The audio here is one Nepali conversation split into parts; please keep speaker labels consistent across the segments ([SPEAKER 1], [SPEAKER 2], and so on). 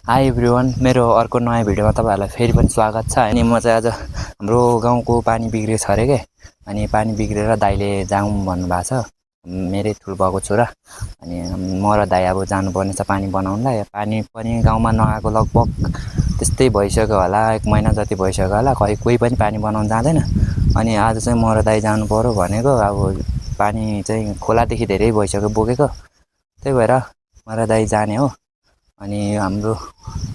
[SPEAKER 1] हाई एभ्रिवान, मेरो अर्को नयाँ भिडियोमा तपाईँहरूलाई फेरि पनि स्वागत छ। अनि म चाहिँ आज हाम्रो गाउँको पानी बिग्रेको छ अरे के, अनि पानी बिग्रेर दाइले जाउँ भन्नुभएको छ, मेरै ठुलो छोरा। अनि म र दाइ अब जानुपर्ने छ पानी बनाउनलाई। पानी पनि गाउँमा नआएको लगभग त्यस्तै भइसक्यो होला, 1 महिना जति भइसक्यो होला, कोही पनि पानी बनाउन जाँदैन। अनि आज चाहिँ म र दाइ जानु पर्यो भनेको। अब पानी चाहिँ खोलादेखि धेरै भइसक्यो बोकेको, त्यही भएर म र दाइ जाने हो। अनि हाम्रो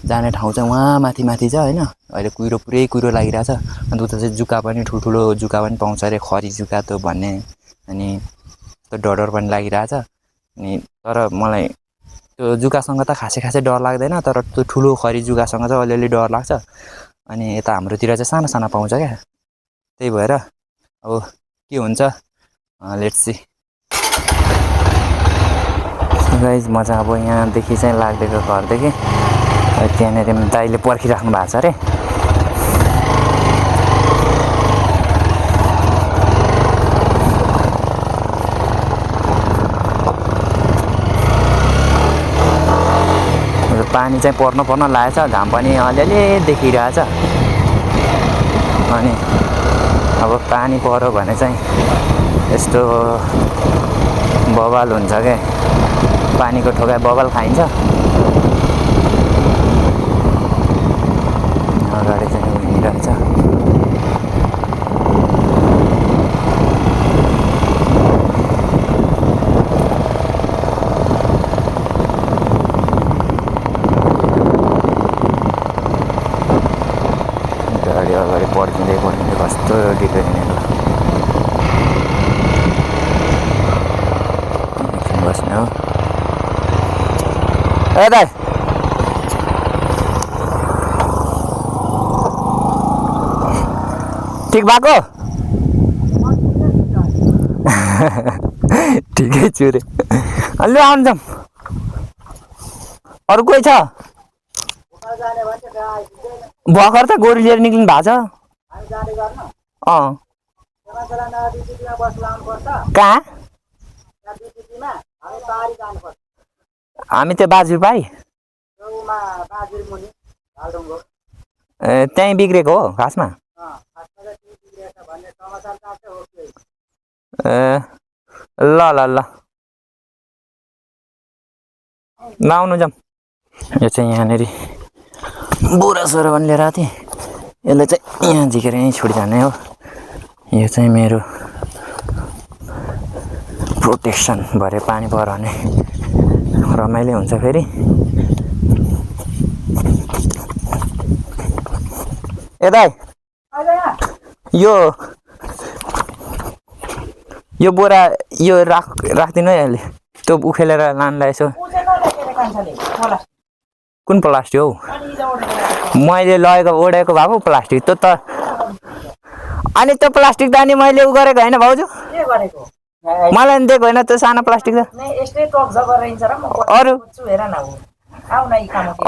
[SPEAKER 1] जाने ठाउँ चाहिँ वहाँ माथि छ होइन। अहिले पुरै कुहिरो लागिरहेछ। अनि उता चाहिँ जुका पनि ठुल्ठुलो जुका पनि पाउँछ अरे, खरी जुका त भन्ने। अनि त्यो डर पनि लागिरहेछ। अनि तर मलाई त्यो जुकासँग त खासै डर लाग्दैन, तर त्यो ठुलो खरी जुकासँग चाहिँ अलिअलि डर लाग्छ। अनि यता हाम्रोतिर चाहिँ साना पाउँछ क्या, त्यही भएर अब के हुन्छ लेट्स सी। गाइज म चाहिँ अब यहाँदेखि चाहिँ लाग्देको घरदेखि त्यहाँनिर दाइले पर्खिराख्नु भएको छ अरे। पानी चाहिँ पर्न लागेछ, घाम पनि अलिअलि देखिरहेछ। अनि अब पानी पर्यो भने चाहिँ यस्तो बवाल हुन्छ क्या, पानीको ठोकाइ बवाल खाइन्छ। अगाडि चाहिँ हिँडिरहेछ। गाडी अगाडि पड्किँदै कस्तो ढिलो हिँडेको। बस्ने हो ए दाइ। ठिक भएको ठिकै छु रे। अलि आउनु जाऊँ, अरू कोही छ? भर्खर त गोरु लिएर निक्लिनु भएको छ। कहाँ? हामी त्यो बाजुर भाइ त्यहीँ बिग्रेको हो खासमा। ल आउनु जाऊँ। यो चाहिँ यहाँनिर बोरा पनि लिएर आएको थिएँ। यसले चाहिँ यहाँ झिकेर यहीँ छुट जाने हो। यो चाहिँ मेरो प्रोटेक्सन भरे पानी पर्यो भने रमाइलो हुन्छ फेरि। ए दाइ, यो बोरा यो राखिदिनु है। अहिले त्यो उखेलेर लानुलाई यसो। कुन प्लास्टिक हौ? मैले लगेको ओढेको भएको प्लास्टिक त्यो त। अनि त्यो प्लास्टिक त अनि मैले उ गरेको होइन भाउजू, मलाई नि दिएको होइन त्यो सानो प्लास्टिक त।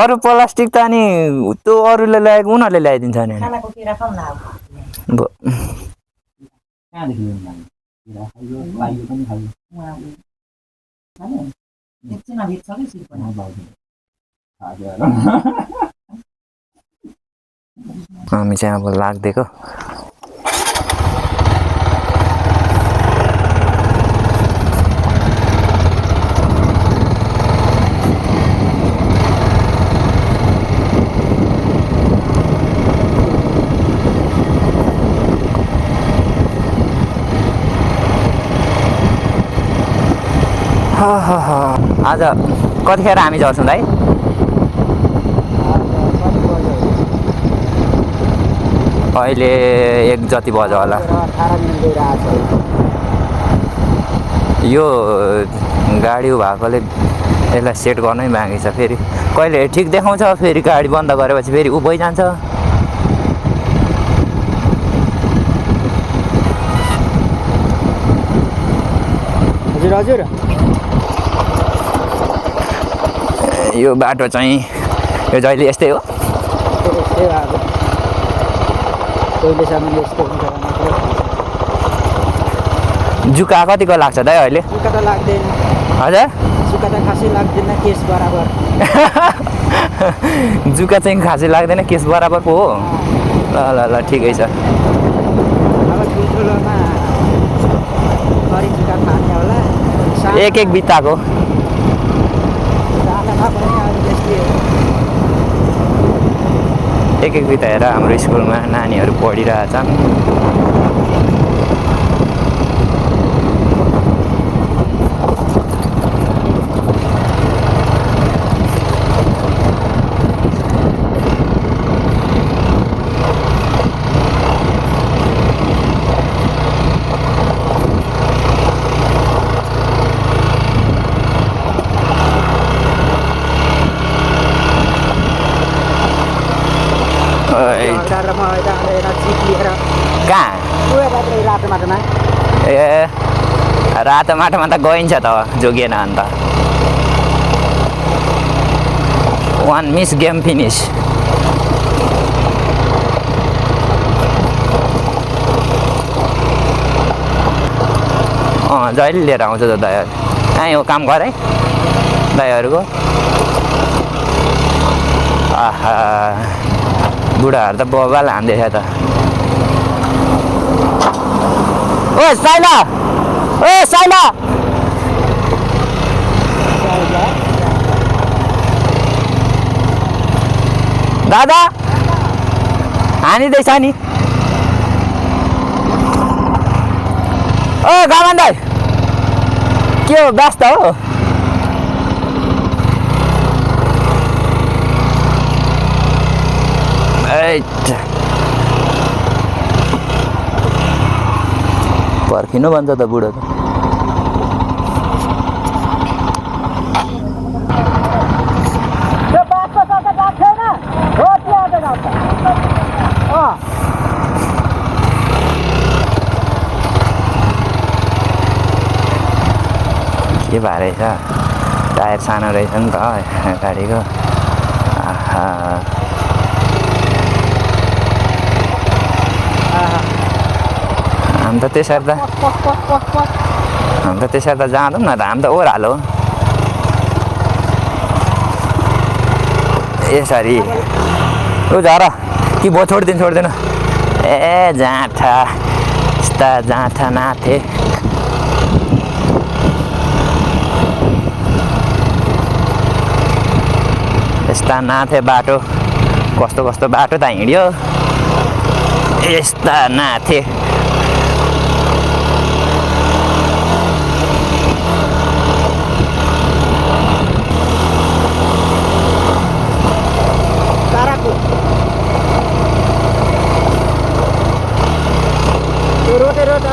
[SPEAKER 1] अरू प्लास्टिक त अनि त्यो अरूले ल्याएको उनीहरूले ल्याइदिन्छ नि। हामी चाहिँ अब लाग्देको। आज कतिखेर हामी झर्छौँ दाइ? अहिले 1 जति बज्यो होला। यो गाडी भएकोले यसलाई सेट गर्नै बाँकी छ। फेरि कहिले ठिक देखाउँछ, फेरि गाडी बन्द गरेपछि फेरि उ भइजान्छ। हजुर यो बाटो चाहिँ यो जहिले यस्तै हो। जुका कतिको लाग्छ दाइ अहिले?
[SPEAKER 2] जुका त लाग्दैन।
[SPEAKER 1] हजुर?
[SPEAKER 2] जुका त खासै लाग्दैन, केस बराबर।
[SPEAKER 1] जुका चाहिँ खासै लाग्दैन केस बराबर पो हो ल ल ल ठिकै छ एक एक बित्ताको एक एक बित्ता हेर हाम्रो स्कुलमा नानीहरू पढिरहेछन् ए रातो माटोमा त गइन्छ त जोगिएन अन्त वान मिस गेम फिनिस जहिले लिएर आउँछ त दाइहरू यहाँ हो काम गर है दाइहरूको आहा बुढाहरू त बबाल हान्दैछ त ओ साइला दादा हानिँदैछ नि ओ गामन दाइ के हो व्यस्त हो पर्खिनु भन्छ त बुढो त के भए रहेछ टायर सानो रहेछ नि त गाडीको आहा हामी त त्यसरी त जाँदैनौँ न त हामी त ओह्रालो यसरी ऊ झर कि भो छोड्दिनु ए जाँठा यस्ता जाँठा नाथे यस्ता नाथे बाटो कस्तो बाटो त हिँड्यो यस्ता नाथे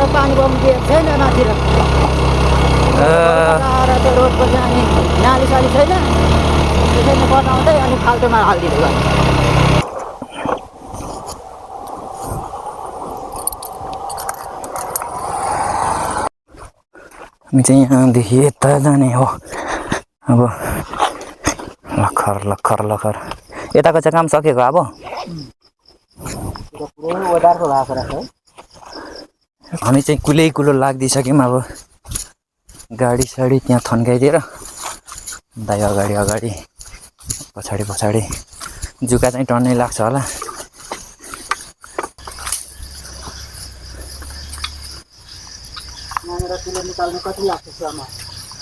[SPEAKER 2] पानी बम्दिए छैन माथिर रोडको जाने नाली साली छैन त्यसैले बनाउँदै अनि फाल्टोमा हालिदिनु भयो
[SPEAKER 1] हामी चाहिँ यहाँदेखि यता जाने हो अब लखर यताको चाहिँ काम सकेको अब हामी चाहिँ कुलो लाग्दिसक्यौँ अब गाडी साडी त्यहाँ थन्काइदिएर दाइ अगाडि पछाडि जुका चाहिँ टन्नै लाग्छ होला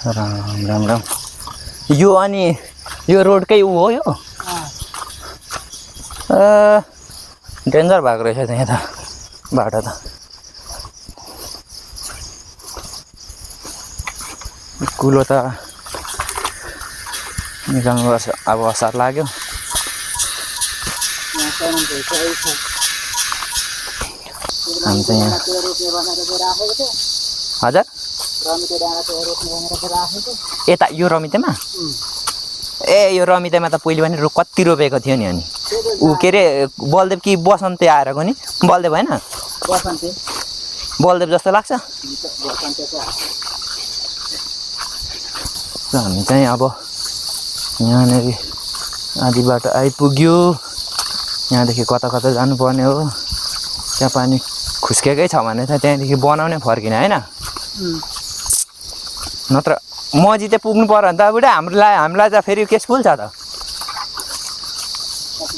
[SPEAKER 1] राम यो अनि यो रोडकै ऊ हो यो डेन्जर भएको रहेछ त्यहाँ त बाटो त कुलो त निकाल्नु अब असार लाग्यो हामी चाहिँ यहाँ हजुर यता यो रमितेमा ए यो रमितेमा त पहिले पनि कति रोपेको थियो नि अनि ऊ के अरे बलदेव कि बसन्ते आएर नि बलदेव होइन बलदेव जस्तो लाग्छ हामी चाहिँ अब यहाँनिर आधी बाटो आइपुग्यो यहाँदेखि कता जानुपर्ने हो त्यहाँ पानी खुस्केकै छ भने चाहिँ त्यहाँदेखि बनाउने फर्किने होइन नत्र मजिते पुग्नु पर्यो भने त बुढा हामीलाई त फेरि केस फुल्छ त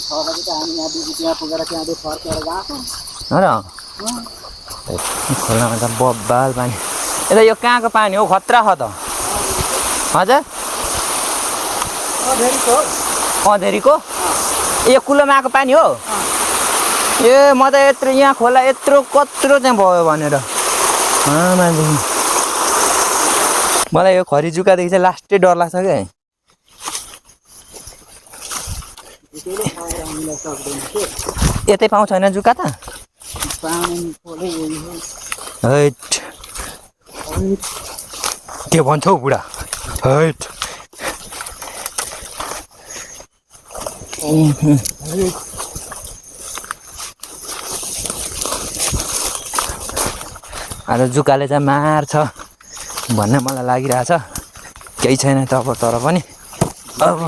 [SPEAKER 2] 6 बजे त हामी यहाँ दिदी त्यहाँ पुगेर त्यहाँदेखि फर्केर गएको
[SPEAKER 1] हो र खोलामा त बब्बाल पानी यता यो कहाँको पानी हो खतरा छ त हजुर अधेरीको यो कुलोमा आएको पानी हो ए म त यत्रो यहाँ खोला यत्रो कत्रो चाहिँ भयो भनेर मलाई यो खरी जुकादेखि चाहिँ लास्टै डर लाग्छ क्या यतै पाउँछ होइन जुका त हैट के भन्छौ बुढा हैट आज जुकाले चाहिँ मार्छ भन्ने मलाई लागिरहेछ केही छैन तब तर पनि अब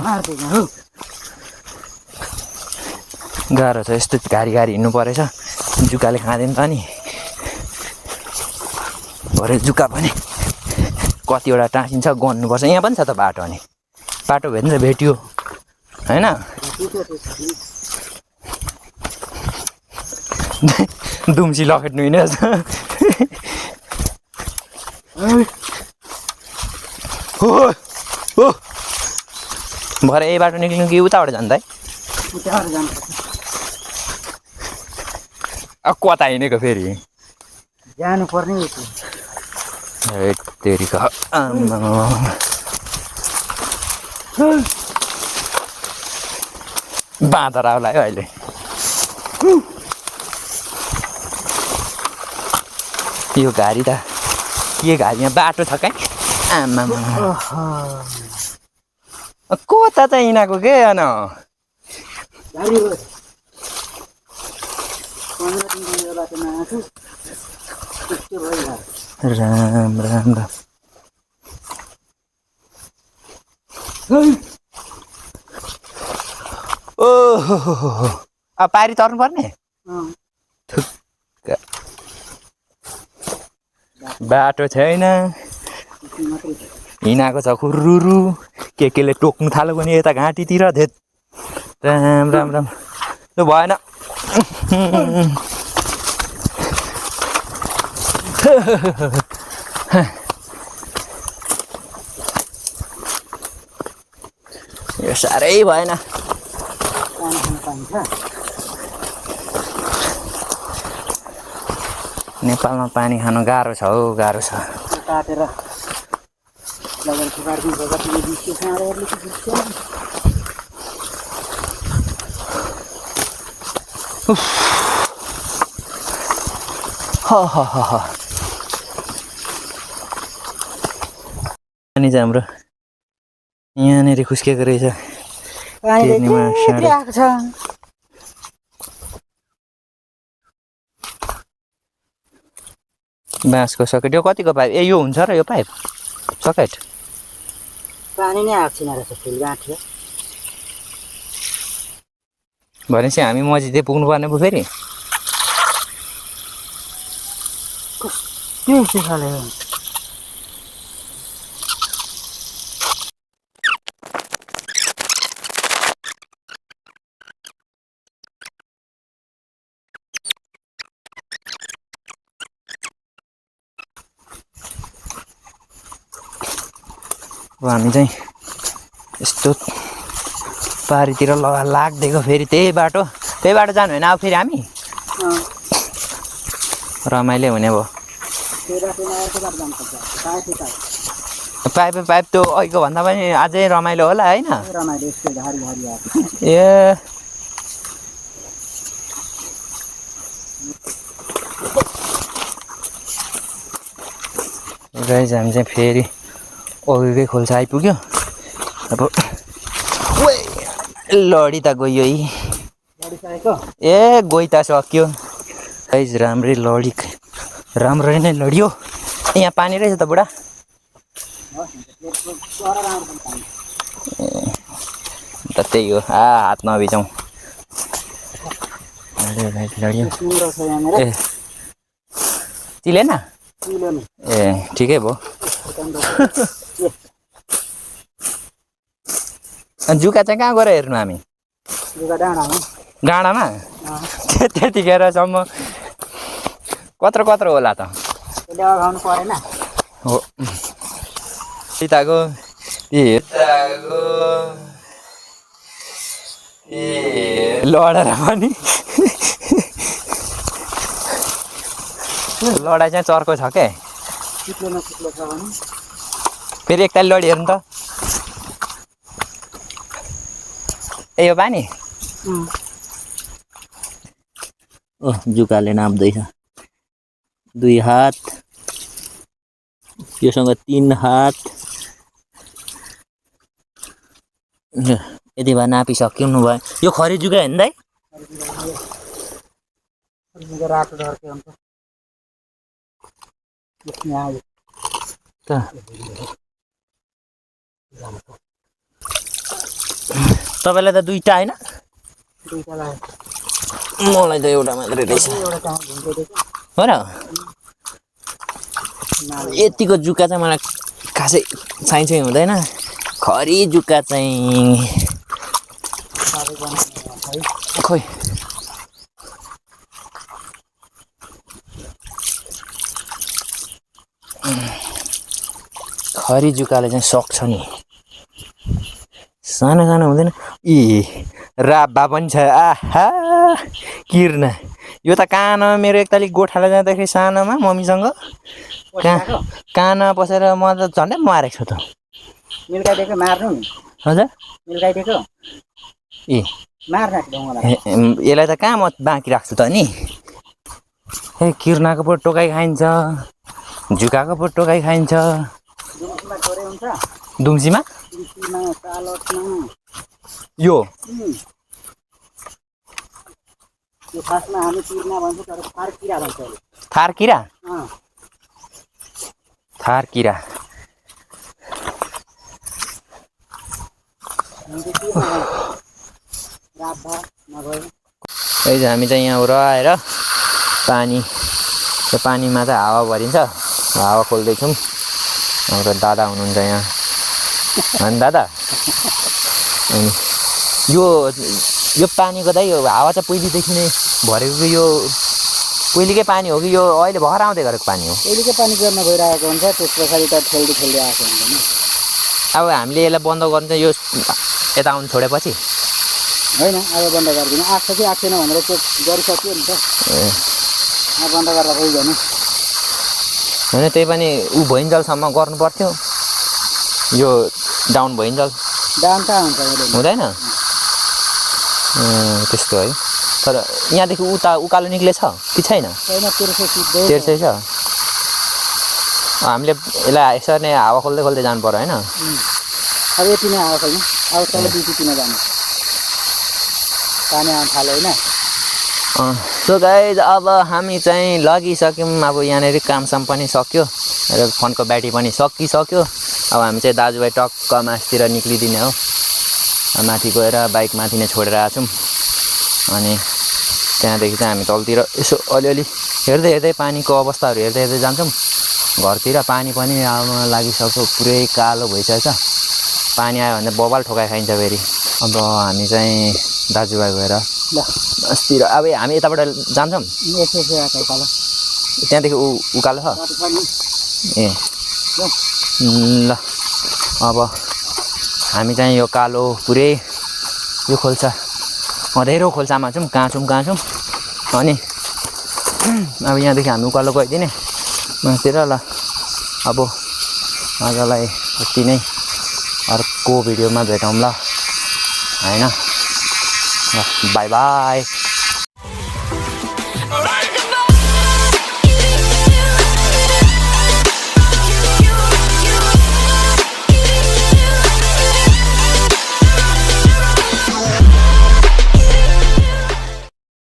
[SPEAKER 1] गाह्रो छ यस्तो घारी घारी हिँड्नु परेछ जुकाले खाँदैन त नि भरे जुका पनि कतिवटा टाँसिन्छ गन्नुपर्छ यहाँ पनि छ त बाटो अनि बाटो भेट्नु त भेट्यो होइन दुम्सी लखेट्नु हिँडेछ भरे यही बाटो निक्लिनु कि उताबाट जान्छ है कता हिँडेको फेरि
[SPEAKER 2] जानुपर्ने
[SPEAKER 1] तेरिका बाँदर आउला है अहिले यो घारी त के घारी यहाँ बाटो छ कहाँ आमा कता चाहिँ यिनीहरूको के अन राम राम राम ओहो अब पारी तर्नु पर्ने बाटो छैन हिँडाएको छ खुरुरु केले टोक्नु थाल्यो भने यता घाँटीतिर धेत राम राम राम त्यो भएन यो साह्रै भएन नेपालमा पानी खानु गाह्रो छ हौ गाह्रो छ
[SPEAKER 2] काटेर
[SPEAKER 1] पानी चाहिँ हाम्रो यहाँनिर खुस्किएको रहेछ बाँसको सकेट यो कतिको पाइप ए यो हुन्छ र यो पाइप सकेट
[SPEAKER 2] पानी नै आएको छैन रहेछ फुल गाँठ्यो
[SPEAKER 1] भनेपछि हामी मस्जिदै पुग्नु पर्ने पो फेरि
[SPEAKER 2] के खाले
[SPEAKER 1] अब हामी चाहिँ यस्तो पारीतिर लाग्दिएको फेरि त्यही बाटो जानु होइन अब फेरि हामी रमाइलो हुने भयो पाइप त्यो अहिलेको भन्दा पनि अझै रमाइलो होला होइन ए गाइस हामी चाहिँ फेरि अघिकै खोल्सा आइपुग्यो अब लडी त गयो है ए गइ त सक्यो गाइस राम्रै लडी राम्रै नै लडियो यहाँ पानी रहेछ त बुढा त त्यही हो हात नभिजाउँ लडियो ए चिलेन ए ठिकै भयो जुका चाहिँ कहाँ गएर हेर्नु हामी
[SPEAKER 2] जुका डाँडामा
[SPEAKER 1] डाँडामा त्यतिखेरसम्म कत्रो कत्रो होला त
[SPEAKER 2] त्यसले अगाउनु परेन
[SPEAKER 1] हो सीताको लडेर पनि लडाइ चाहिँ चर्को छ के
[SPEAKER 2] चिप्लो छ भने
[SPEAKER 1] फेरि एकताल लडी हेर्नु त ए यो पानी जुकाले नाप्दैछ 2 हात योसँग 3 हात यति भए नापिसक्नु भयो यो खरी जुका हेर्नु दाइ
[SPEAKER 2] जुका रातो ढर्के हुन्छ
[SPEAKER 1] तपाईँलाई त 2टा होइन
[SPEAKER 2] दुईटा लाग्यो
[SPEAKER 1] मलाई त एउटा मात्रै रहेछ
[SPEAKER 2] एउटा चाहिँ झुन्के दिएको
[SPEAKER 1] हो र यतिको जुका चाहिँ मलाई खासै चाहिन्छ हुँदैन खरी जुका चाहिँ खोइ खरी जुकाले चाहिँ सक्छ नि सानो सानो हुँदैन ए राब्बा पनि छ आहा किर्न यो त कान मेरो एकतालि गोठाला जाँदाखेरि सानोमा मम्मीसँग कान पसेर म त झन्डै मारेको छु त
[SPEAKER 2] मिल्काइदिएको मार्नु नि
[SPEAKER 1] हजुर
[SPEAKER 2] मिल्काइदिएको
[SPEAKER 1] ए
[SPEAKER 2] मार्न ढुङ्गालाई
[SPEAKER 1] यसलाई त कहाँ म बाँकी राख्छु त नि ए किर्नाको पो टोकाइ खाइन्छ जुकाको पो टोकाइ खाइन्छ
[SPEAKER 2] दुम्सीमा थोरै हुन्छ
[SPEAKER 1] दुम्सीमा
[SPEAKER 2] दुम्सीमा सालटमा
[SPEAKER 1] यो
[SPEAKER 2] यो खासमा हामी तिर्ना भन्छ तर थार किरा भन्छ
[SPEAKER 1] थार किरा
[SPEAKER 2] अँ
[SPEAKER 1] थार किरा हामी चाहिँ यहाँ रहेर पानी त्यो पानीमा चाहिँ हावा भरिन्छ हावा खोल्दैछौँ हाम्रो दादा हुनुहुन्छ यहाँ होइन दादा अनि यो पानीको दाइ यो हावा चाहिँ पहिलेदेखि नै भरेको यो पहिलेकै पानी हो कि यो अहिले भर्खर आउँदै गरेको पानी हो
[SPEAKER 2] पहिलेकै पानी गर्न गइरहेको हुन्छ त्यस पछाडि त खेल्दै खेल्दै आएको हुँदैन
[SPEAKER 1] अब हामीले यसलाई बन्द गर्नु चाहिँ यो यता आउनु छोडेपछि
[SPEAKER 2] होइन अब बन्द गरिदिनु आएको छ कि आएको छैन भनेर चेक गरिसक्यो नि त बन्द गरेर भइगयो नि
[SPEAKER 1] होइन त्यही पनि ऊ भइन्जेलसम्म गर्नु पर्थ्यो यो डाउन भइन्जेल
[SPEAKER 2] डाउन कहाँ हुन्छ
[SPEAKER 1] हुँदैन त्यस्तो है तर यहाँदेखि उता उकालो निक्लेछ कि छैन तेर्सै छ हामीले यसलाई यसरी नै हावा खोल्दै खोल्दै जानु पर्यो होइन
[SPEAKER 2] अब यति नै आएको छैन अब तल ड्युटीतिर जानु पानी आउनु थाल्यो होइन
[SPEAKER 1] सो गाइज अब हामी चाहिँ लगिसक्यौँ अब यहाँनिर कामसाम पनि सक्यो र फोनको ब्याट्री पनि सकिसक्यो अब हामी चाहिँ दाजुभाइ टक्क मासतिर निक्लिदिने हो माथि गएर बाइक माथि नै छोडेर आएको छौँ अनि त्यहाँदेखि चाहिँ हामी तलतिर यसो अलिअलि हेर्दै हेर्दै पानीको अवस्थाहरू हेर्दै हेर्दै जान्छौँ घरतिर पानी पनि आउन लागिसक्यो पुरै कालो भइसकेछ पानी आयो भने बबाल ठोकाइ खाइन्छ फेरि अब हामी चाहिँ दाजुभाइ गएर अस्तिर अब हामी यताबाट जान्छौँ त्यहाँदेखि उकालो छ ए ल अब हामी चाहिँ यो कालो पुरै यो खोल्सा अँधेरो खोल्सामा छौँ कहाँ छौँ अनि अब यहाँदेखि हामी उकालो गइदिने मासतिर ल अब आजलाई यति नै अर्को भिडियोमा भेटौँ ल होइन बाई बाई